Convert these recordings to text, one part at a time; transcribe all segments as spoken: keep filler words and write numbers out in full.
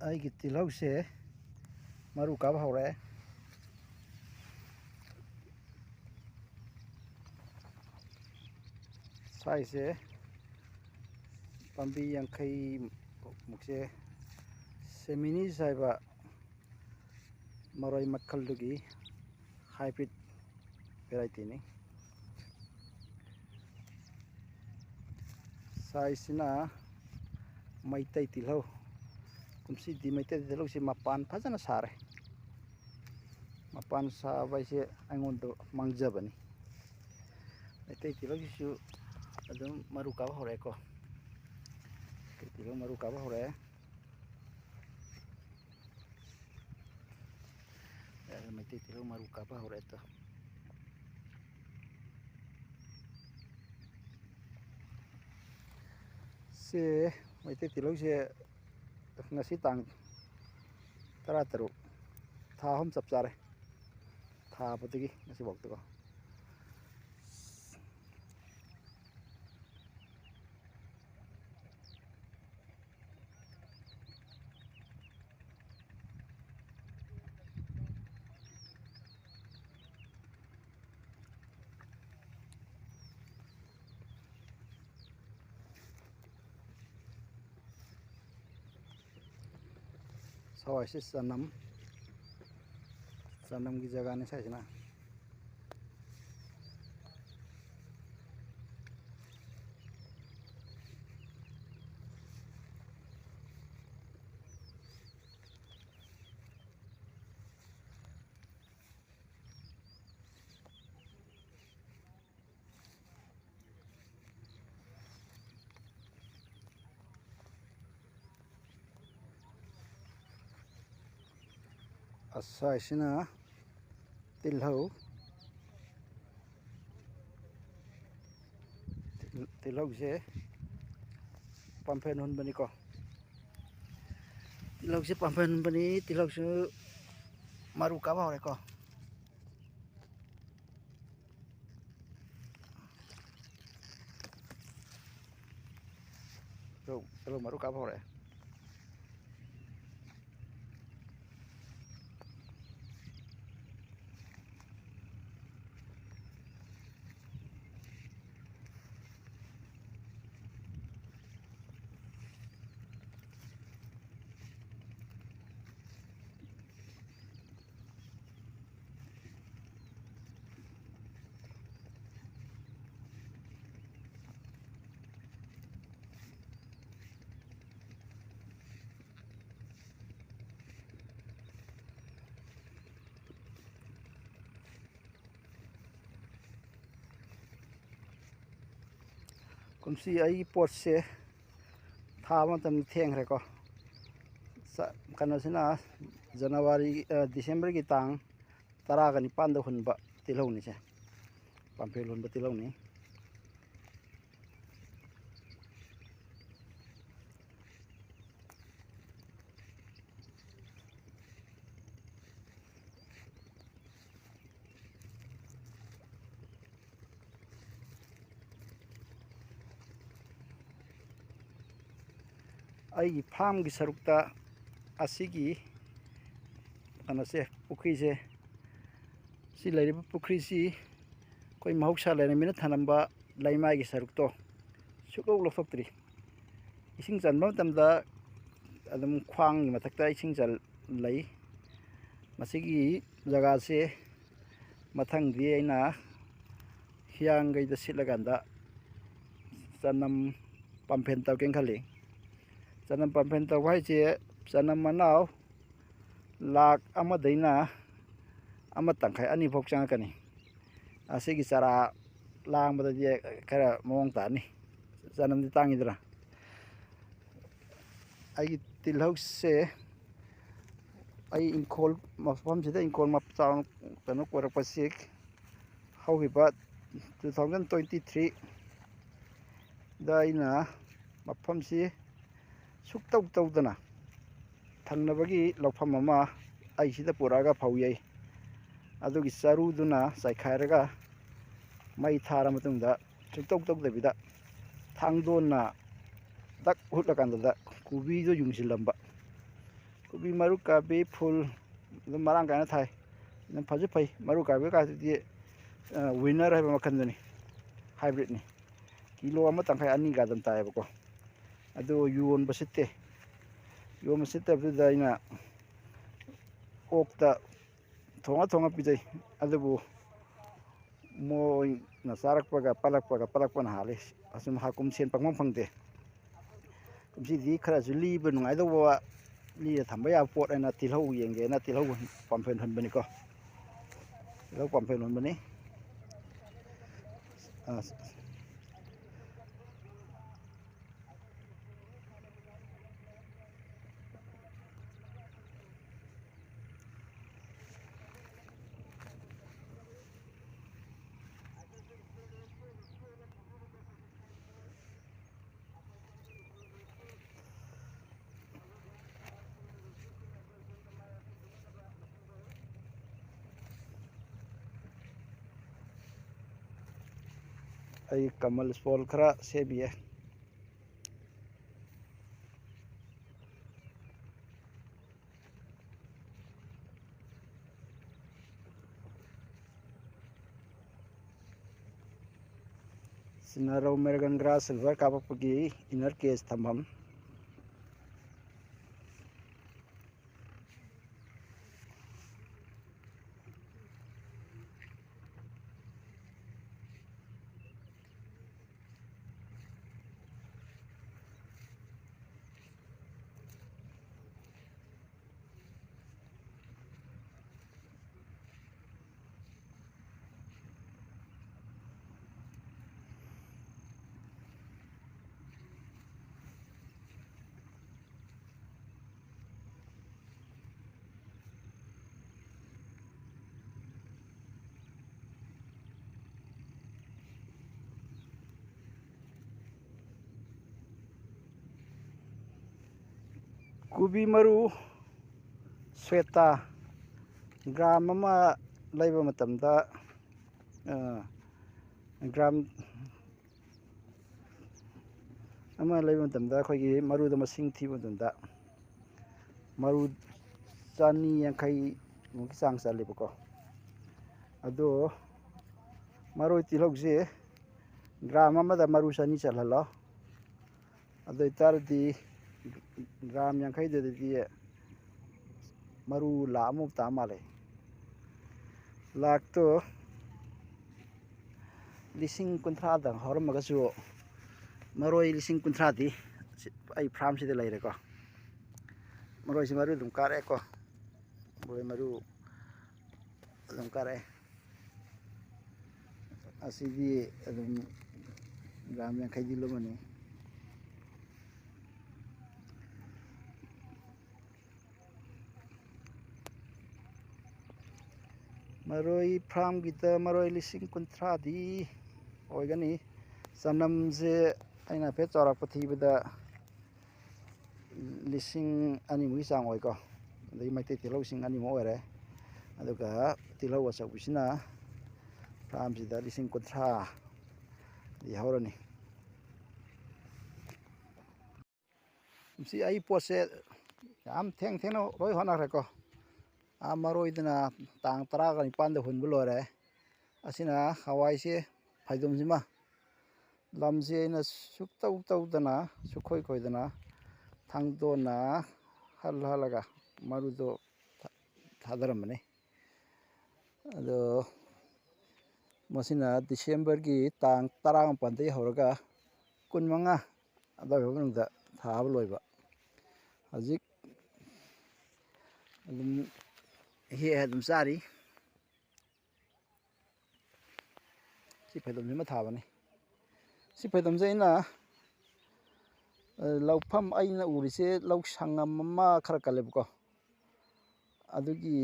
ꯑꯩꯒꯤ ꯇꯤꯜꯍꯧꯁꯦ ꯃꯔꯨ ꯀꯥꯕ ꯍꯧꯔꯛꯑꯦ꯫ Size ꯁꯦ ꯄꯥꯝꯕꯤ ꯌꯥꯡꯈꯩ ꯃꯨꯛꯁꯦ, ꯁꯦꯃꯤꯅꯤꯁ ꯍꯥꯏꯕ ꯃꯔꯣꯏ ꯃꯈꯜꯗꯨꯒꯤ hybrid variety ꯅꯤ꯫ Size ꯁꯤꯅ ꯃꯩꯇꯩ ꯇꯤꯜꯍꯧ꯫ ꯀꯨꯝꯁꯤꯗꯤ ꯃꯩꯇꯩ ꯇꯤꯜꯍꯧꯁꯤ ꯃꯄꯥꯟ ꯐꯖꯅ ꯁꯥꯔꯦ꯫ ꯃꯄꯥꯟ ꯁꯥꯕ ꯍꯥꯏꯁꯦ ꯑꯩꯉꯣꯟꯗ ꯃꯥꯡꯖꯕꯅꯤ꯫ ꯃꯩꯇꯩ ꯇꯤꯜꯍꯧꯁꯤꯁꯨ ꯑꯗꯨꯝ ꯃꯔꯨ ꯀꯥꯕ ꯍꯧꯔꯛꯑꯦꯀꯣ꯫ ꯃꯩꯇꯩ ꯇꯤꯜꯍꯧ ꯃꯔꯨ ꯀꯥꯕ ꯍꯧꯔꯛꯑꯦ꯫ ꯃꯩꯇꯩ ꯇꯤꯜꯍꯧ ꯃꯔꯨ ꯀꯥꯕ ꯍꯧꯔꯦ ꯇꯣ꯫ ꯁꯤ ꯃꯩꯇꯩ ꯇꯤꯜꯍꯧꯁꯦ ꯉꯁꯤ ꯇꯥꯡ ꯇꯔꯥꯇꯔꯨꯛ, ꯊꯥ ꯑꯍꯨꯝ ꯆꯞ ꯆꯥꯔꯦ ꯊꯥꯕꯗꯒꯤ ꯉꯁꯤꯐꯥꯎꯗꯀꯣ꯫ ꯁꯋꯥꯏꯁꯤ ꯆꯅꯝ, ꯆꯅꯝꯒꯤ ꯖꯒꯥꯅꯤ ꯁ꯭ꯋꯥꯏꯁꯤꯅ꯫ ꯑꯁꯥꯏꯁꯤꯅ ꯇꯤꯜꯍꯧ꯫ ꯇꯤꯜ-, ꯇꯤꯜꯍꯧꯁꯦ ꯄꯥꯝꯐꯦꯟ ꯍꯨꯟꯕꯅꯤꯀꯣ꯫ ꯇꯤꯜꯍꯧꯁꯦ ꯄꯥꯝꯐꯦꯟ ꯍꯨꯟꯕꯅꯤ꯫ ꯇꯤꯜꯍꯧꯁꯨ ꯃꯔꯨ ꯀꯥꯕ ꯍꯧꯔꯦꯀꯣ꯫ ꯇꯤꯜꯍꯧ, ꯇꯤꯜꯍꯧ ꯃꯔꯨ ꯀꯥꯕ ꯍꯧꯔꯛꯑꯦ꯫ ꯀꯨꯝꯁꯤ ꯑꯩꯒꯤ ꯄꯣꯠꯁꯦ ꯊꯥꯕ ꯃꯇꯝꯗ ꯊꯦꯡꯈ꯭ꯔꯦꯀꯣ꯫ ꯆ-, ꯀꯩꯅꯣꯁꯤꯅ ꯖꯅꯋꯥꯔꯤ, ꯑ, ꯗꯤꯁꯦꯝꯕꯔꯒꯤ ꯇꯥꯡ ꯇꯔꯥꯒ ꯅꯤꯄꯥꯟꯗ ꯍꯨꯟꯕ ꯇꯤꯜꯍꯧꯅꯤꯁꯦ, ꯄꯥꯝꯐꯦꯜ ꯍꯨꯟꯕ ꯇꯤꯜꯍꯧꯅꯤ꯫ ꯑꯩꯒꯤ ꯐꯥꯝꯒꯤ ꯁꯔꯨꯛꯇ ꯑꯁꯤꯒꯤ ꯀꯩꯅꯣꯁꯦ, ꯄꯨꯈ꯭ꯔꯤꯁꯦ, ꯁꯤ ꯂꯩꯔꯤꯕ ꯄꯨꯈ꯭ꯔꯤꯁꯤ ꯑꯩꯈꯣꯏ ꯃꯍꯧꯁꯥ ꯂꯥꯏꯔꯦꯝꯕꯤꯅ ꯊꯅꯝꯕ ꯂꯩꯃꯥꯏꯒꯤ ꯁꯔꯨꯛꯇꯣ ꯁꯨꯛꯂꯧ ꯂꯧꯊꯣꯛꯇ꯭ꯔꯤ꯫ ꯏꯁꯤꯡ ꯆꯟꯕ ꯃꯇꯝꯗ ꯑꯗꯨꯝ ꯈ꯭ꯋꯥꯡꯒꯤ ꯃꯊꯛꯇ ꯏꯁꯤꯡ ꯆꯜ-, ꯂꯩ꯫ ꯃꯁꯤꯒꯤ ꯖꯒꯥꯁꯦ ꯃꯊꯪꯗꯤ ꯑꯩꯅ ꯍꯤꯌꯥꯡꯒꯩꯗ ꯁꯤꯠꯂꯀꯥꯟꯗ ꯆꯅꯝ ꯄꯥꯝꯐꯦꯟ ꯇꯧꯒꯦꯅ ꯈꯜꯂꯤ꯫ ꯆꯅꯝ ꯄꯥꯝꯐꯦꯟ ꯇꯧꯕ ꯍꯥꯏꯁꯦ ꯆꯅꯝ ꯃꯅꯥꯎ ꯂꯥꯛ ꯑꯃꯗꯩꯅ ꯑꯃ ꯇꯪꯈꯥꯏ ꯑꯅꯤ ꯐꯥꯎ ꯆꯪꯉꯛꯀꯅꯤ꯫ ꯑꯁꯤꯒꯤ ꯆꯥꯔꯥ ꯂꯥꯡꯕꯗꯗꯤ ꯈꯔ ꯃꯑꯣꯡ ꯇꯥꯅꯤ꯫ ꯆꯅꯝꯗꯤ ꯇꯥꯡꯉꯤꯗꯅ꯫ ꯑꯩꯒꯤ ꯇꯤꯜꯍꯧꯁꯦ ꯑꯩ ꯏꯪꯈꯣꯜ ꯃꯐꯝꯁꯤꯗ ꯏꯪꯈꯣꯜ ꯃꯞ-, ꯆꯥꯎꯅ ꯀꯩꯅꯣ ꯀꯣꯏꯔꯛꯄꯁꯤ ꯍꯧꯈꯤꯕ two thousand twenty three ꯗ ꯑꯩꯅ ꯃꯐꯝꯁꯤ ꯁꯨꯛꯇꯧ ꯇꯧꯗꯅ ꯊꯪꯅꯕꯒꯤ ꯂꯧꯐꯝ ꯑꯃ ꯑꯩ ꯁꯤꯗ ꯄꯨꯔꯛꯑꯒ ꯐꯧ ꯌꯩ꯫ ꯑꯗꯨꯒꯤ ꯆꯔꯨꯗꯨꯅ ꯆꯥꯏꯈꯥꯏꯔꯒ ꯃꯩ ꯊꯥꯔ ꯃꯇꯨꯡꯗ ꯁꯨꯛꯇꯧ ꯇꯧꯗꯕꯤꯗ ꯊꯥꯡꯗꯣꯟꯅ ꯗꯛ ꯍꯨꯠꯂꯀꯥꯟꯗꯨꯗ ꯀꯣꯕꯤꯗꯣ ꯌꯨꯡꯁꯤꯜꯂꯝꯕ꯫ ꯀꯣꯕꯤ ꯃꯔꯨ ꯀꯥꯕꯤ ꯐꯨꯜ ꯑꯗꯨꯝ ꯃꯔꯥꯡ ꯀꯥꯏꯅ ꯊꯥꯏ꯫ ꯑꯗꯨꯝ ꯐꯁꯨ ꯐꯩ꯫ ꯃꯔꯨ ꯀꯥꯕꯤ ꯀꯥꯗꯨꯗꯤ, ꯑ, winner ꯍꯥꯏꯕ ꯃꯈꯜꯗꯨꯅꯤ, hybridꯅꯤ꯫ ꯀꯤꯂꯣ ꯑꯃ ꯇꯪꯈꯥꯏ ꯑꯅꯤꯒ ꯑꯗꯨꯝ ꯇꯥꯏꯌꯦꯕꯀꯣ꯫ ꯑꯗꯨ ꯌꯣꯟꯕ ꯁꯤꯠꯇꯦ꯫ ꯌꯣꯟꯕ ꯁꯤꯠꯇꯕꯗꯨꯗ ꯑꯩꯅ ꯑꯣꯛꯇ ꯊꯣꯡꯉ ꯊꯣꯡꯉ ꯄꯤꯖꯩ꯫ ꯑꯗꯨꯕꯨ ꯃꯣꯏꯅ ꯆꯥꯔꯛꯄꯒ ꯄꯠꯂꯛꯄꯒ ꯄꯠꯂꯛꯄꯅ ꯍꯥꯜꯂꯤ꯫ ꯑꯁꯨꯝ ꯍꯥꯀꯨꯝ ꯁꯦꯟ ꯄꯪꯐꯪ ꯐꯪꯗꯦ꯫ ꯀꯨꯝꯁꯤꯗꯤ ꯈꯔꯁꯨ ꯂꯤꯕ ꯅꯨꯡꯉꯥꯏꯗꯧꯕ, ꯂꯤꯔ ꯊꯝꯕ ꯌꯥꯕ ꯄꯣꯠ ꯍꯥꯏꯅ ꯇꯤꯜꯍꯧ ꯌꯦꯡꯒꯦꯅ ꯇꯤꯜꯍꯧ ꯄꯥꯝꯐꯦꯜ ꯍꯨꯟꯕꯅꯤꯀꯣ꯫ ꯇꯤꯜꯍꯧ ꯄꯥꯝꯐꯦꯜ ꯍꯨꯟꯕꯅꯤ꯫ ꯑ, ꯑꯩ ꯀꯃꯜ ꯁ꯭ꯄꯣꯜ ꯈꯔ ꯁꯦꯝꯃꯤꯌꯦ꯫ ꯁꯤꯅ ꯔꯧ ꯃꯦꯔꯒꯟ ꯒ꯭ꯔꯥꯁ ꯁꯤꯜꯚꯔ ꯀꯥꯞꯄꯛꯄꯒꯤ ꯏꯟꯅꯔ ꯀꯦꯖ ꯊꯝꯐꯝ꯫ ꯀꯣꯕꯤ ꯃꯔꯨ ꯁ꯭ꯋꯦꯇꯥ ꯒ꯭ꯔꯥꯝ ꯑꯃ ꯂꯩꯕ ꯃꯇꯝꯗ, ꯑ, ꯒ꯭ꯔꯥꯝ ꯑꯃ ꯂꯩꯕ ꯃꯇꯝꯗ ꯑꯩꯈꯣꯏꯒꯤ ꯃꯔꯨꯗ ꯃꯁꯤꯡ ꯊꯤꯕ ꯃꯇꯝꯗ ꯃꯔꯨ ꯆꯅꯤ ꯌꯥꯡꯈꯩ ꯃꯨꯛꯀꯤ ꯆꯥꯡ ꯆꯠꯂꯦꯕꯀꯣ꯫ ꯑꯗꯣ ꯃꯔꯣꯏ ꯇꯤꯜꯍꯧꯁꯦ ꯒ꯭ꯔꯥꯝ ꯑꯃꯗ ꯃꯔꯨ ꯆꯅꯤ ꯆꯠꯍꯜꯂꯣ꯫ ꯑꯗꯨ ꯑꯣꯏꯇꯥꯔꯗꯤ ꯒ꯭ꯔꯥꯝ ꯌꯥꯡꯈꯩꯗꯨꯗꯗꯤ ꯃꯔꯨ ꯂꯥꯈ ꯑꯃꯃꯨꯛ ꯇꯥ ꯃꯥꯜꯂꯦ꯫ ꯂꯥꯈꯇꯣ ꯂꯤꯁꯤꯡ ꯀꯨꯟꯊ꯭ꯔꯥꯗ ꯍꯧꯔꯝꯃꯒꯁꯨ ꯃꯔꯣꯏ ꯂꯤꯁꯤꯡ ꯀꯨꯟꯊ꯭ꯔꯥꯗꯤ ꯑꯩ ꯐꯥꯔꯝꯁꯤꯗ ꯂꯩꯔꯦꯀꯣ꯫ ꯃꯔꯣꯏꯁꯤ ꯃꯔꯨ ꯑꯗꯨꯝ ꯀꯥꯔꯛꯑꯦꯀꯣ꯫ ꯃꯔꯣꯏ ꯃꯔꯨ ꯑꯗꯨꯝ ꯀꯥꯔꯛꯑꯦ꯫ ꯑꯁꯤꯗꯤ ꯑꯗꯨꯝ ꯒ꯭ꯔꯥꯝ ꯌꯥꯡꯈꯩꯗꯤ ꯂꯨꯝꯃꯅꯤ꯫ ꯃꯔꯣꯏ ꯐꯥꯔꯝꯒꯤꯗ ꯃꯔꯣꯏ ꯂꯤꯁꯤꯡ ꯀꯨꯟꯊ꯭ꯔꯥꯗꯤ ꯑꯣꯏꯒꯅꯤ꯫ ꯆꯅꯝꯁꯦ ꯑꯩꯅ ꯍꯥꯏꯐꯦꯠ ꯆꯥꯎꯔꯥꯛꯄ ꯊꯤꯕꯗ ꯂꯤꯁꯤꯡ ꯑꯅꯤꯃꯨꯛꯀꯤ ꯆꯥꯡ ꯑꯣꯏꯀꯣ꯫ ꯑꯗꯒꯤ ꯃꯩꯇꯩ ꯇꯤꯜꯍꯧ ꯂꯤꯁꯤꯡ ꯑꯅꯤꯃꯨꯛ ꯑꯣꯏꯔꯦ꯫ ꯑꯗꯨꯒ ꯇꯤꯜꯍꯧ ꯑꯆꯧꯕꯁꯤꯅ ꯐꯥꯔꯝꯁꯤꯗ ꯂꯤꯁꯤꯡ ꯀꯨꯟꯊ꯭ꯔꯥ ꯌꯥꯍꯧꯔꯅꯤ꯫ ꯃꯁꯤ ꯑꯩ ꯄꯣꯠꯁꯦ ꯌꯥꯝ ꯊꯦꯡ ꯊꯦꯡꯅ ꯂꯣꯏ ꯍꯣꯠꯅꯈ꯭ꯔꯦꯀꯣ꯫ ꯑꯥ, ꯃꯔꯣꯏꯗꯅ ꯇꯥꯡ ꯇꯔꯥꯒ ꯅꯤꯄꯥꯟꯗ ꯍꯨꯟꯕ ꯂꯣꯏꯔꯦ꯫ ꯑꯁꯤꯅ ꯍꯋꯥꯏꯁꯦ, ꯐꯩꯗꯣꯝꯁꯤꯃ ꯂꯝꯁꯦ ꯑꯩꯅ ꯁꯨꯛꯇꯧ ꯇꯧꯗꯅ, ꯁꯨꯛꯈꯣꯏ ꯈꯣꯏꯗꯅ, ꯊꯥꯡꯗꯣꯟꯅ ꯍꯜ ꯍꯜꯂꯒ ꯃꯔꯨꯗꯣ ꯊꯥ-, ꯊꯥꯗꯔꯝꯕꯅꯤ꯫ ꯑꯗꯣ ꯃꯁꯤꯅ ꯗꯤꯁꯦꯝꯕꯔꯒꯤ ꯇꯥꯡ ꯇꯔꯥꯃꯥꯄꯜꯗꯒꯤ ꯍꯧꯔꯒ ꯀꯨꯟꯃꯉꯥ ꯑꯗꯨꯋꯥꯏ ꯐꯥꯎꯕ ꯃꯅꯨꯡꯗ ꯊꯥꯕ ꯂꯣꯏꯕ꯫ ꯍꯧꯖꯤꯛ ꯑꯗꯨꯝ ꯍꯦꯛꯑ ꯑꯗꯨꯝ ꯆꯥꯔꯤ꯫ ꯁꯤ ꯐꯩꯗꯣꯝꯁꯤꯃ ꯊꯥꯕꯅꯤ꯫ ꯁꯤ ꯐꯩꯗꯣꯝꯁꯦ ꯑꯩꯅ, ꯑ, ꯂꯧꯐꯝ, ꯑꯩꯅ ꯎꯔꯤꯁꯦ ꯂꯧ ꯁꯪꯉꯝ ꯑꯃ ꯈꯔ ꯀꯜꯂꯦꯕꯀꯣ꯫ ꯑꯗꯨꯒꯤ,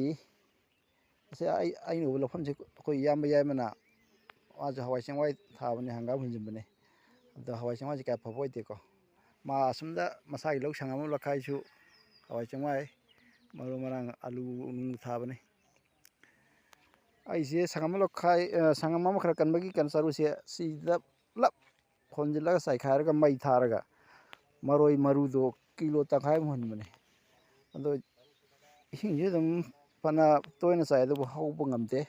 ꯑꯁꯤ ꯑꯩ, ꯑꯩꯅ ꯎꯕ ꯂꯧꯐꯝꯁꯦ ꯑꯩꯈꯣꯏ ꯏꯌꯥꯝꯕ ꯌꯥꯏꯃꯅ, ꯃꯥꯁꯨ ꯍꯋꯥꯏ ꯆꯦꯡꯋꯥꯏ ꯊꯥꯕꯅꯦ, ꯍꯪꯒꯥꯝ ꯍꯨꯟꯖꯤꯟꯕꯅꯦ꯫ ꯑꯗꯣ ꯍꯋꯥꯏ ꯆꯦꯡꯋꯥꯏꯁꯦ ꯀꯌꯥ ꯐꯕ ꯑꯣꯏꯗꯦꯀꯣ꯫ ꯃꯥ ꯑꯁꯣꯝꯗ ꯃꯁꯥꯒꯤ ꯂꯧ ꯁꯪꯉꯝ ꯑꯃ ꯂꯣꯈꯥꯏꯁꯨ ꯍꯋꯥꯏ ꯆꯦꯡꯋꯥꯏ, ꯃꯔꯨ ꯃꯔꯥꯡ, ꯑꯂꯨ ꯅꯨꯡ ꯊꯥꯕꯅꯤ꯫ ꯑꯩꯁꯦ ꯁꯪꯉꯝ ꯑꯃ ꯂꯧꯈꯥꯏ, ꯑ, ꯁꯪꯉꯝ ꯑꯃ ꯈꯔ ꯀꯟꯕꯒꯤ ꯀꯩꯅꯣ ꯆꯔꯨꯁꯦ ꯁꯤꯗ ꯄꯨꯂꯞ ꯍꯣꯟꯖꯤꯜꯂꯒ ꯆꯥꯏꯈꯥꯏꯔꯒ ꯃꯩ ꯊꯥꯔꯒ ꯃꯔꯣꯏ ꯃꯔꯨꯗꯣ ꯀꯤꯂꯣ ꯇꯪꯈꯥꯏꯃꯨꯛ ꯍꯨꯟꯕꯅꯦ꯫ ꯑꯗꯣ ꯏꯁꯤꯡꯁꯨ ꯑꯗꯨꯝ ꯐꯅ ꯇꯣꯏꯅ ꯆꯥꯏ, ꯑꯗꯨꯕꯨ ꯍꯧꯕ ꯉꯝꯗꯦ꯫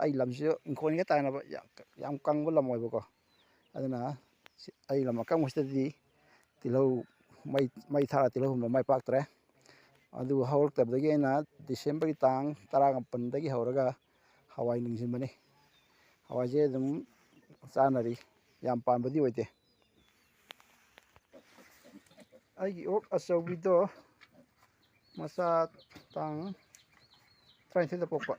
ꯑꯩ ꯂꯝꯁꯤꯁꯨ ꯏꯪꯈꯣꯜꯒ ꯇꯥꯏꯅꯕ ꯌꯥꯝ, ꯌꯥꯝ ꯀꯪꯕ ꯂꯝ ꯑꯣꯏꯕꯀꯣ꯫ ꯑꯗꯨꯅ ꯁꯤ-, ꯑꯩ ꯂꯝ ꯑꯀꯪꯕꯁꯤꯗꯗꯤ ꯇꯤꯜꯍꯧ ꯃꯩ, ꯃꯩ ꯊꯥꯔ ꯇꯤꯜꯍꯧ ꯍꯨꯟꯕ ꯃꯥꯏ ꯄꯥꯛꯇ꯭ꯔꯦ꯫ ꯑꯗꯨ ꯍꯧꯔꯛꯇꯕꯗꯒꯤ ꯑꯩꯅ ꯗꯤꯁꯦꯝꯕꯔꯒꯤ ꯇꯥꯡ ꯇꯔꯥꯃꯥꯄꯜꯗꯒꯤ ꯍꯧꯔꯒ ꯍꯋꯥꯏ ꯂꯤꯡꯁꯤꯟꯕꯅꯤ꯫ ꯍꯋꯥꯏꯁꯦ ꯑꯗꯨꯝ ꯆꯥꯅꯔꯤ, ꯌꯥꯝ ꯄꯥꯟꯕꯗꯤ ꯑꯣꯏꯗꯦ꯫ ꯑꯩꯒꯤ ꯑꯣꯛ ꯑꯆꯧꯕꯤꯗꯣ ꯃꯆꯥ ꯇꯥꯡ ꯇꯔꯥꯅꯤꯊꯣꯏꯗ ꯄꯣꯛꯄ,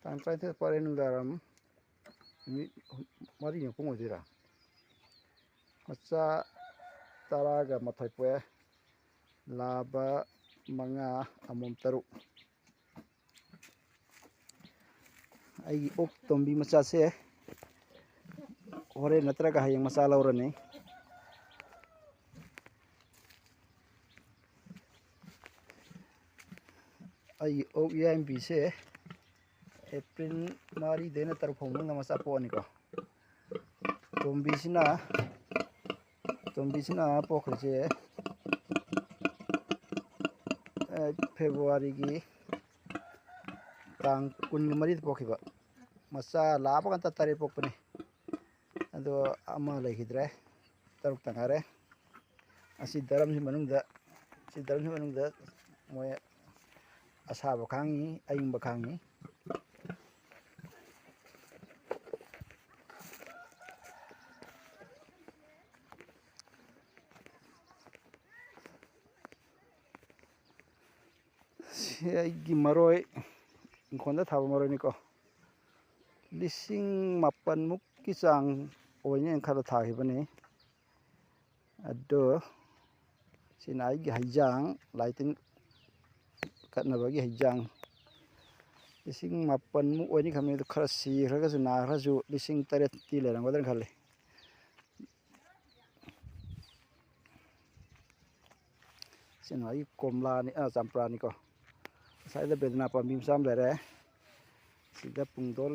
ꯇꯥꯡ ꯇꯔꯥꯅꯤꯊꯣꯏꯗ ꯄꯣꯛꯑꯦ, ꯅꯨꯡꯗꯥꯡꯋꯥꯏꯔꯝ ꯅꯨꯃꯤꯠ ꯃꯔꯤꯅꯤ ꯃꯄꯨꯡ ꯑꯣꯏꯗꯣꯏꯔꯥ? ꯃꯆꯥ ꯇꯔꯥꯒ ꯃꯥꯊꯣꯏ ꯄꯣꯛꯑꯦ, ꯂꯥꯕ ꯃꯉꯥ, ꯑꯃꯣꯝ ꯇꯔꯨꯛ꯫ ꯑꯩꯒꯤ ꯑꯣꯛ ꯇꯣꯝꯕꯤ ꯃꯆꯥꯁꯦ ꯍꯣꯔꯦꯟ ꯅꯠꯇ꯭ꯔꯒ ꯍꯌꯦꯡ ꯃꯆꯥ ꯂꯧꯔꯅꯤ꯫ ꯑꯩꯒꯤ ꯑꯣꯛ ꯌꯥꯏꯝꯕꯤꯁꯦ ꯑꯦꯄ꯭ꯔꯤꯜ ꯃꯔꯤꯗꯩꯅ ꯇꯔꯨꯛ ꯐꯥꯎ ꯃꯅꯨꯡꯗ ꯃꯆꯥ ꯄꯣꯛꯑꯅꯤꯀꯣ꯫ ꯇꯣꯝꯕꯤꯁꯤꯅ, ꯇꯣꯝꯕꯤꯁꯤꯅ ꯄꯣꯛꯈ꯭ꯔꯤꯁꯦ, ꯑꯦ, ꯐꯦꯕ꯭ꯔꯨꯋꯥꯔꯤꯒꯤ ꯇꯥꯡ ꯀꯨꯟꯒ ꯃꯔꯤꯗ ꯄꯣꯛꯈꯤꯕ꯫ ꯃꯆꯥ ꯂꯥꯕ ꯉꯥꯛꯇ ꯇꯔꯦꯠ ꯄꯣꯛꯄꯅꯤ꯫ ꯑꯗꯣ ꯑꯃ ꯂꯩꯈꯤꯗ꯭ꯔꯦ, ꯇꯔꯨꯛꯇ ꯉꯥꯏꯔꯦ꯫ ꯑꯁꯤ ꯗꯔꯝꯁꯤ ꯃꯅꯨꯡꯗ, ꯁꯤ ꯗꯔꯝꯁꯤ ꯃꯅꯨꯡꯗ ꯃꯣꯏ ꯑꯁꯥꯕ ꯈꯥꯡꯉꯤ, ꯑꯏꯪꯕ ꯈꯥꯡꯉꯤ꯫ ꯁꯤ ꯑꯩꯒꯤ ꯃꯔꯣꯏ, ꯏꯪꯈꯣꯜꯗ ꯊꯥꯕ ꯃꯔꯣꯏꯅꯤꯀꯣ꯫ ꯂꯤꯁꯤꯡ ꯃꯥꯄꯟꯃꯨꯛꯀꯤ ꯆꯥꯡ ꯑꯣꯏꯅꯦꯅ ꯈꯜꯂ ꯊꯥꯈꯤꯕꯅꯤ꯫ ꯑꯗꯣ ꯁꯤꯅ ꯑꯩꯒꯤ ꯍꯩꯖꯥꯡ, ꯂꯥꯏ ꯇꯤꯟ ꯀꯠꯅꯕꯒꯤ ꯍꯩꯖꯥꯡ꯫ ꯂꯤꯁꯤꯡ ꯃꯥꯄꯟꯃꯨꯛ ꯑꯣꯏꯅꯤ ꯈꯟꯕꯅꯤ, ꯑꯗꯨ ꯈꯔ ꯁꯤꯈ꯭ꯔꯒꯁꯨ ꯅꯥꯈ꯭ꯔꯁꯨ ꯂꯤꯁꯤꯡ ꯇꯔꯦꯠꯇꯤ ꯂꯩꯔꯝꯒꯗ꯭ꯔꯥ ꯈꯜꯂꯤ꯫ ꯁꯤꯅ ꯑꯩꯒꯤ ꯀꯣꯝꯂꯥꯅꯤ, ꯑ, ꯆꯝꯄ꯭ꯔꯥꯅꯤꯀꯣ꯫ ꯉꯁꯥꯏꯗ ꯕꯦꯗꯅꯥ ꯄꯥꯝꯕꯤ ꯃꯆꯥ ꯑꯃ ꯂꯩꯔꯦ꯫ ꯁꯤꯗ ꯄꯨꯡꯗꯣꯟ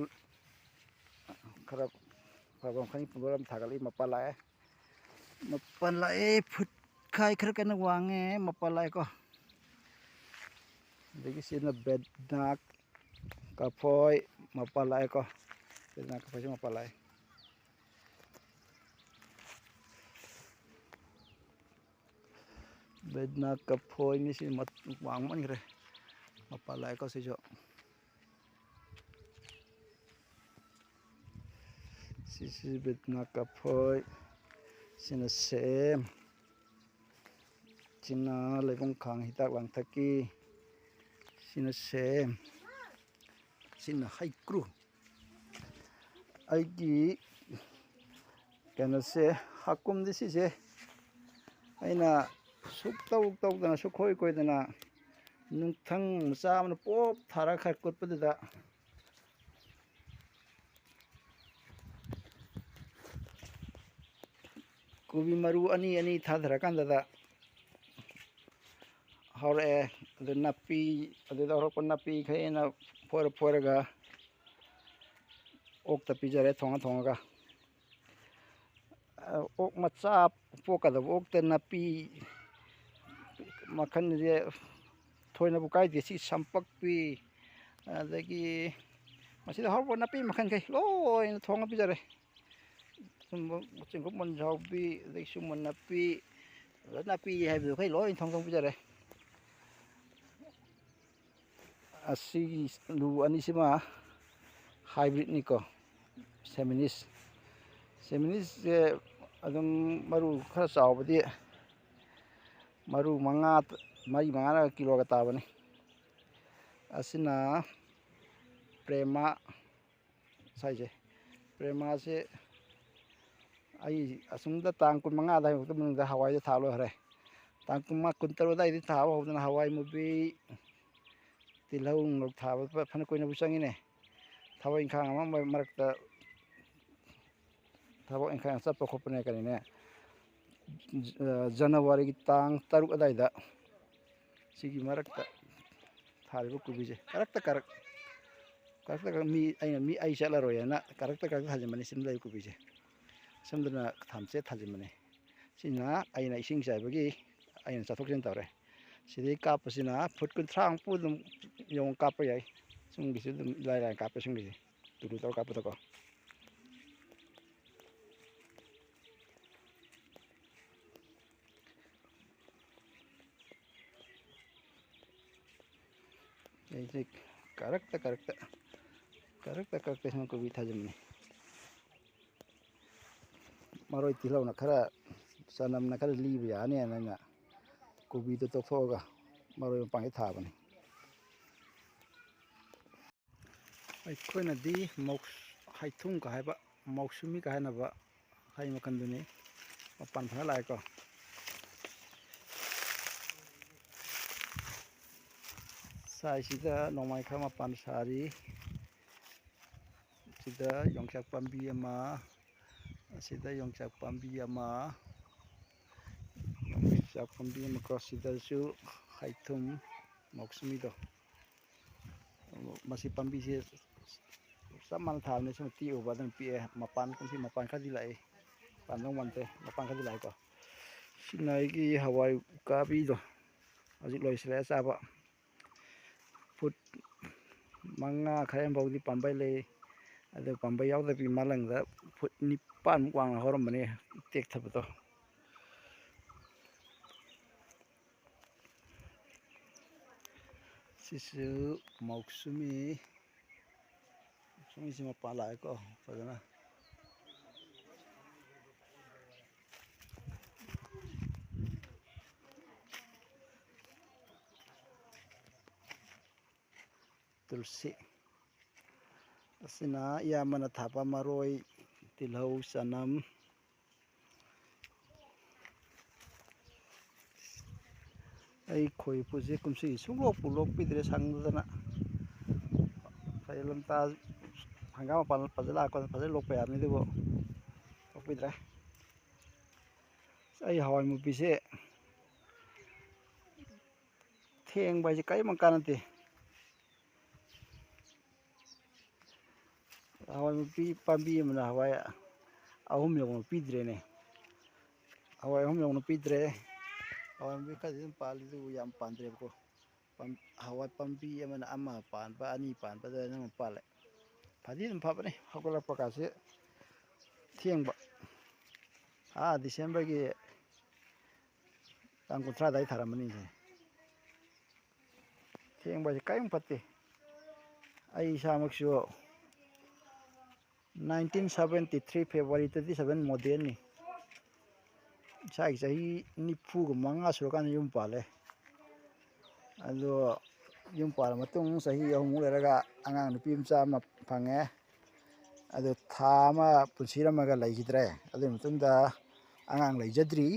ꯈꯔ ꯐꯕ ꯃꯈꯜꯒꯤ ꯄꯨꯡꯗꯣꯟ ꯑꯃ ꯊꯥꯒꯠꯂꯛꯏ, ꯃꯄꯥꯟ ꯂꯥꯛꯑꯦ꯫ ꯃꯄꯥꯟ ꯂꯥꯛꯑꯦ, ꯐꯨꯠ ꯈꯥꯏ ꯈꯔ ꯀꯟꯅ ꯋꯥꯡꯉꯦ, ꯃꯄꯥꯟ ꯂꯥꯛꯑꯦꯀꯣ꯫ ꯑꯗꯒꯤ ꯁꯤꯅ ꯕꯦꯗꯅꯥ ꯀꯐꯣꯏ ꯃꯄꯥꯟ ꯂꯥꯛꯑꯦꯀꯣ꯫ ꯕꯦꯗꯅꯥ ꯀꯐꯣꯏꯁꯦ ꯃꯄꯥꯟ ꯂꯥꯛꯑꯦ꯫ ꯕꯦꯗꯅꯥ ꯀꯐꯣꯏꯅꯤ ꯁꯤ, ꯃꯠ-, ꯋꯥꯡꯃꯟꯈ꯭ꯔꯦ꯫ ꯃꯄꯥꯟ ꯂꯥꯛꯑꯦꯀꯣ ꯁꯤꯁꯨ꯫ ꯁꯤꯁꯤ ꯕꯦꯗꯅꯥ ꯀꯐꯣꯏ꯫ ꯁꯤꯅ ꯁꯦꯝ꯫ ꯁꯤꯅ ꯂꯩꯕꯨꯡ ꯈꯥꯡ ꯍꯤꯗꯥꯛ ꯂꯥꯡꯊꯛꯀꯤ꯫ ꯁꯤꯅ ꯁꯦꯝ꯫ ꯁꯤꯅ ꯍꯩꯀ꯭ꯔꯨ꯫ ꯑꯩꯒꯤ ꯀꯩꯅꯣꯁꯦ, ꯍꯥꯀꯨꯝꯗꯤ ꯁꯤꯁꯦ ꯑꯩꯅ ꯁꯨꯛꯇꯧ ꯇꯧꯗꯅ, ꯁꯨꯛꯈꯣꯏ ꯈꯣꯏꯗꯅ, ꯅꯨꯡꯊꯪ ꯃꯆꯥ ꯑꯃꯅ ꯄꯣꯞ ꯊꯥꯔꯒ ꯈꯔ ꯀꯨꯠꯄꯗꯨꯗ, ꯀꯣꯕꯤ ꯃꯔꯨ ꯑꯅꯤ ꯑꯅꯤ ꯊꯥꯊꯔꯀꯥꯟꯗꯗ ꯍꯧꯔꯛꯑꯦ꯫ ꯑꯗꯨ ꯅꯥꯄꯤ, ꯑꯗꯨꯗ ꯍꯧꯔꯛꯄ ꯅꯥꯄꯤꯈꯩꯅ ꯐꯣꯏꯔ ꯐꯣꯏꯔꯒ ꯑꯣꯛꯇ ꯄꯤꯖꯔꯦ, ꯊꯣꯡꯉ ꯊꯣꯡꯉꯒ꯫ ꯑꯣꯛ ꯃꯆꯥ ꯄꯣꯛꯀꯗꯕ ꯑꯣꯛꯇ ꯅꯥꯄꯤ ꯃꯈꯜꯁꯦ ꯊꯣꯏꯅꯕꯨ ꯀꯥꯏꯗꯦ꯫ ꯁꯤ ꯁꯝꯄꯛꯄꯤ, ꯑꯗꯒꯤ ꯃꯁꯤꯗ ꯍꯧꯔꯛꯄ ꯅꯥꯄꯤ ꯃꯈꯜꯈꯩ ꯂꯣꯏꯅ ꯊꯣꯡꯉ ꯄꯤꯖꯔꯦ꯫ ꯁꯨꯝꯕ ꯆꯦꯡꯀꯨꯞ ꯃꯟꯖꯥꯎꯕꯤ, ꯑꯗꯒꯤ ꯁꯨꯝꯕ ꯅꯥꯄꯤ, ꯅꯥꯄꯤ ꯍꯥꯏꯕꯗꯨ ꯑꯩꯈꯣꯏ ꯂꯣꯏ ꯊꯣꯡ ꯊꯣꯡ ꯄꯤꯖꯔꯦ꯫ ꯑꯁꯤꯒꯤ ꯂꯨ ꯑꯅꯤꯁꯤꯃ ꯍꯥꯏꯕ꯭ꯔꯤꯠꯅꯤꯀꯣ, ꯁꯦꯃꯤꯅꯤꯁ꯫ ꯁꯦꯃꯤꯅꯤꯁꯁꯦ ꯑꯗꯨꯝ ꯃꯔꯨ ꯈꯔ ꯆꯥꯎꯕꯗꯤ, ꯃꯔꯨ ꯃꯉꯥ, ꯃꯔꯤ ꯃꯉꯥꯅ ꯀꯤꯂꯣꯒ ꯇꯥꯕꯅꯤ꯫ ꯑꯁꯤꯅ ꯄ꯭ꯔꯦꯃ ꯁꯥꯏꯁꯦ꯫ ꯄ꯭ꯔꯦꯃꯥꯁꯦ ꯑꯩ ꯑꯁꯨꯝꯗ ꯇꯥꯡ ꯀꯨꯟꯃꯉꯥ ꯑꯗꯥꯏꯃꯨꯛꯇ ꯃꯅꯨꯡꯗ ꯍꯋꯥꯏꯗꯣ ꯊꯥ ꯂꯣꯏꯈ꯭ꯔꯦ꯫ ꯇꯥꯡ ꯀꯨꯟꯃꯉꯥ, ꯀꯨꯟꯇꯔꯨꯛ ꯑꯗꯥꯏꯗꯒꯤ ꯊꯥꯕ ꯍꯧꯗꯅ ꯍꯋꯥꯏ ꯃꯨꯕꯤ, ꯇꯤꯜꯍꯧ ꯅꯨꯡꯂꯧ ꯊꯥꯕ ꯐꯅ ꯀꯨꯏꯅꯕꯨ ꯆꯪꯉꯤꯅꯦ꯫ ꯊꯕꯛ ꯏꯪꯈꯥꯡ ꯑꯃ ꯃꯔꯛꯇ ꯊꯕꯛ ꯏꯪꯈꯥꯡ ꯆꯠꯄ ꯈꯣꯠꯄꯅꯦ ꯀꯔꯤꯅꯦ, ꯖ-, ꯖꯅꯋꯥꯔꯤꯒꯤ ꯇꯥꯡ ꯇꯔꯨꯛ ꯑꯗꯥꯏꯗ ꯁꯤꯒꯤ ꯃꯔꯛꯇ ꯊꯥꯔꯤꯕ ꯀꯣꯕꯤꯁꯦ ꯀꯔꯛꯇ ꯀꯔꯛ, ꯀꯔꯛꯇ ꯀꯔꯛ ꯃꯤ, ꯑꯩꯅ ꯃꯤ ꯑꯩ ꯆꯠꯂꯔꯣꯏ ꯍꯥꯏꯅ ꯀꯔꯛꯇ ꯀꯔꯛꯇ ꯊꯥꯖꯤꯟꯕꯅꯤ꯫ ꯁꯤꯗ ꯂꯩ ꯀꯣꯕꯤꯁꯦ꯫ ꯁꯣꯝꯗꯅ ꯊꯝꯆꯦꯠ ꯊꯥꯖꯤꯟꯕꯅꯤ꯫ ꯁꯤꯅ ꯑꯩꯅ ꯏꯁꯤꯡ ꯆꯥꯏꯕꯒꯤ ꯑꯩꯅ ꯆꯠꯊꯣꯛ ꯆꯠꯁꯤꯟ ꯇꯧꯔꯦ꯫ ꯁꯤꯗꯩ ꯀꯥꯞꯄꯁꯤꯅ ꯐꯨꯠ ꯀꯨꯟꯊ꯭ꯔꯥꯃꯨꯛꯄꯨ ꯑꯗꯨꯝ ꯌꯧꯅ ꯀꯥꯞꯄ ꯌꯥꯏ꯫ ꯁꯨꯝꯒꯤꯁꯨ ꯑꯗꯨꯝ ꯏꯂꯥꯏ ꯂꯥꯏꯅ ꯀꯥꯞꯄꯦ ꯁꯨꯝꯒꯤꯁꯦ꯫ ꯇꯨꯂꯨ ꯇꯧꯔ ꯀꯥꯞꯄꯗꯀꯣ꯫ ꯑꯩꯁꯦ ꯀꯔꯛꯇ ꯀꯔꯛꯇ, ꯀꯔꯛꯇ ꯀꯔꯛꯇ ꯁꯨꯝ ꯀꯣꯕꯤ ꯊꯥꯖꯤꯟꯕꯅꯤ꯫ ꯃꯔꯣꯏ ꯇꯤꯜꯍꯧꯅ ꯈꯔ, ꯆꯅꯝꯅ ꯈꯔ ꯂꯤꯕ ꯌꯥꯅꯤꯅ ꯑꯩꯅ ꯀꯣꯕꯤꯗꯣ ꯇꯣꯛꯊꯣꯛꯑꯒ ꯃꯔꯣꯏ ꯃꯄꯥꯡꯁꯦ ꯊꯥꯕꯅꯤ꯫ ꯑꯩꯈꯣꯏꯅꯗꯤ ꯃꯧꯁ-, ꯍꯩꯊꯨꯝꯒ ꯍꯥꯏꯕ, ꯃꯧꯁꯃꯤꯒ ꯍꯥꯏꯅꯕ ꯍꯩ ꯃꯈꯜꯗꯨꯅꯤ꯫ ꯃꯄꯥꯟ ꯐꯖꯅ ꯂꯥꯛꯑꯦꯀꯣ꯫ ꯁꯥꯏꯁꯤꯗ ꯅꯣꯡꯃꯥꯏ ꯈꯔ ꯃꯄꯥꯟ ꯁꯥꯔꯤ꯫ ꯁꯤꯗ ꯌꯣꯡꯆꯥꯛ ꯄꯥꯝꯕꯤ ꯑꯃ, ꯑꯁꯤꯗ ꯌꯣꯡꯆꯥꯛ ꯄꯥꯝꯕꯤ ꯑꯃ, ꯌꯣꯡꯆꯥꯛ ꯄꯥꯝꯕꯤ ꯑꯃꯀꯣ, ꯁꯤꯗꯁꯨ ꯍꯩꯊꯨꯝ ꯃꯧꯁꯃꯤꯗꯣ꯫ ꯃꯁꯤ ꯄꯥꯝꯕꯤꯁꯦ ꯆꯞ ꯃꯥꯟꯅ ꯊꯥꯕꯅꯦ, ꯁꯨꯝ ꯇꯦꯛꯎꯕ ꯑꯗꯨꯝ ꯄꯤꯛꯑꯦ꯫ ꯃꯄꯥꯟ, ꯀꯨꯝꯁꯤ ꯃꯄꯥꯟ ꯈꯔꯗꯤ ꯂꯥꯛꯏ꯫ ꯄꯥꯟꯗꯧ ꯃꯥꯟꯗꯦ, ꯃꯄꯥꯟ ꯈꯔꯗꯤ ꯂꯥꯛꯑꯦꯀꯣ꯫ ꯁꯤꯅ ꯑꯩꯒꯤ ꯍꯋꯥꯏ ꯎꯀꯥꯕꯤꯗꯣ, ꯍꯧꯖꯤꯛ ꯂꯣꯏꯁꯤꯜꯂꯛꯑꯦ ꯆꯥꯕ꯫ ꯐꯨꯠ ꯃꯉꯥ ꯈꯔ ꯍꯦꯟꯐꯥꯎꯗꯤ ꯄꯥꯝꯕꯩ ꯂꯩ, ꯑꯗꯨ ꯄꯥꯝꯕꯩ ꯌꯥꯎꯗꯕꯤ ꯃꯥꯂꯪꯗ ꯐꯨꯠ ꯅꯤꯄꯥꯟꯃꯨꯛ ꯋꯥꯡꯅ ꯍꯧꯔꯝꯕꯅꯤ, ꯇꯦꯛꯊꯕꯗꯣ꯫ ꯁꯤꯁꯨ ꯃꯧꯁꯨꯃꯤ꯫ ꯃꯧꯁꯨꯃꯤꯁꯤ ꯃꯄꯥꯟ ꯂꯥꯛꯑꯦꯀꯣ ꯐꯖꯅ꯫ ꯇꯨꯜꯁꯤ꯫ ꯑꯁꯤꯅ ꯏꯌꯥꯝꯕꯅ ꯊꯥꯕ ꯃꯔꯣꯏ, ꯇꯤꯜꯍꯧ, ꯆꯅꯝ꯫ ꯑꯩ ꯈꯣꯏ ꯄꯨꯁꯦ ꯀꯨꯝꯁꯤ ꯁꯨꯡꯂꯣꯛꯄꯨ ꯂꯣꯛꯄꯤꯗ꯭ꯔꯦ ꯁꯪꯗꯗꯅ꯫ ꯐꯩ ꯂꯝꯇꯥ ꯍꯪꯒꯥꯝ ꯃꯄꯥꯟ ꯐꯖꯅ ꯂꯥꯛꯄꯗ ꯐꯖꯅ ꯂꯣꯛꯄ ꯌꯥꯕꯅꯤ, ꯑꯗꯨꯕꯨ ꯂꯣꯛꯄꯤꯗ꯭ꯔꯦ꯫ ꯑꯩ ꯍꯋꯥꯏ ꯃꯨꯕꯤꯁꯦ ꯊꯦꯡꯕ ꯍꯥꯏꯁꯦ ꯀꯔꯤꯝ ꯀꯥꯟꯅꯗꯦ꯫ ꯍꯋꯥꯏ ꯃꯨꯕꯤ ꯄꯥꯝꯕꯤ ꯑꯃꯅ ꯍꯋꯥꯏ ꯑꯍꯨꯝ ꯌꯧꯅ ꯄꯤꯗ꯭ꯔꯦꯅꯦ꯫ ꯍꯋꯥꯏ ꯑꯍꯨꯝ ꯌꯧꯅ ꯄꯤꯗ꯭ꯔꯦ꯫ ꯍꯋꯥꯏ ꯃꯨꯕꯤ ꯈꯔꯗꯤ ꯑꯗꯨꯝ ꯄꯥꯜꯂꯤ, ꯑꯗꯨꯕꯨ ꯌꯥꯝ ꯄꯥꯟꯗ꯭ꯔꯦꯕꯀꯣ꯫ ꯄꯥꯝ-, ꯍꯋꯥꯏ ꯄꯥꯝꯕꯤ ꯑꯃꯅ ꯑꯃ ꯄꯥꯟꯕ, ꯑꯅꯤ ꯄꯥꯟꯕ ꯑꯗꯨꯃꯥꯏꯅ ꯑꯗꯨꯝ ꯄꯥꯜꯂꯦ꯫ ꯐꯗꯤ ꯑꯗꯨꯝ ꯐꯕꯅꯤ, ꯍꯧꯒꯠꯂꯛꯄ ꯀꯥꯁꯦ ꯊꯦꯡꯕ꯫ ꯑꯥ, ꯗꯤꯁꯦꯝꯕꯔꯒꯤ ꯇꯥꯡ ꯀꯨꯟꯊ꯭ꯔꯥ ꯑꯗꯥꯏ ꯊꯥꯔꯝꯕꯅꯤꯁꯦ꯫ ꯊꯦꯡꯕ ꯍꯥꯏꯁꯦ ꯀꯔꯤꯝ ꯐꯠꯇꯦ꯫ ꯑꯩ ꯏꯁꯥꯃꯛꯁꯨ nineteen seventy three February twenty seven model ꯅꯤ꯫ ꯏꯁꯥꯒꯤ ꯆꯍꯤ ꯅꯤꯐꯨꯒ ꯃꯉꯥ ꯁꯨꯔꯀꯥꯟꯗ ꯌꯨꯝ ꯄꯥꯜꯂꯦ꯫ ꯑꯗꯣ ꯌꯨꯝ ꯄꯥꯜꯂ ꯃꯇꯨꯡ ꯆꯍꯤ ꯑꯍꯨꯝꯃꯨꯛ ꯂꯩꯔꯒ ꯑꯉꯥꯡ ꯅꯨꯄꯤ ꯃꯆꯥ ꯑꯃ ꯐꯪꯉꯦ꯫ ꯑꯗꯨ ꯊꯥ ꯑꯃ ꯄꯨꯟꯁꯤꯔꯝꯃꯒ ꯂꯩꯈꯤꯗ꯭ꯔꯦ꯫ ꯑꯗꯨꯒꯤ ꯃꯇꯨꯡꯗ ꯑꯉꯥꯡ ꯂꯩꯖꯗ꯭ꯔꯤ꯫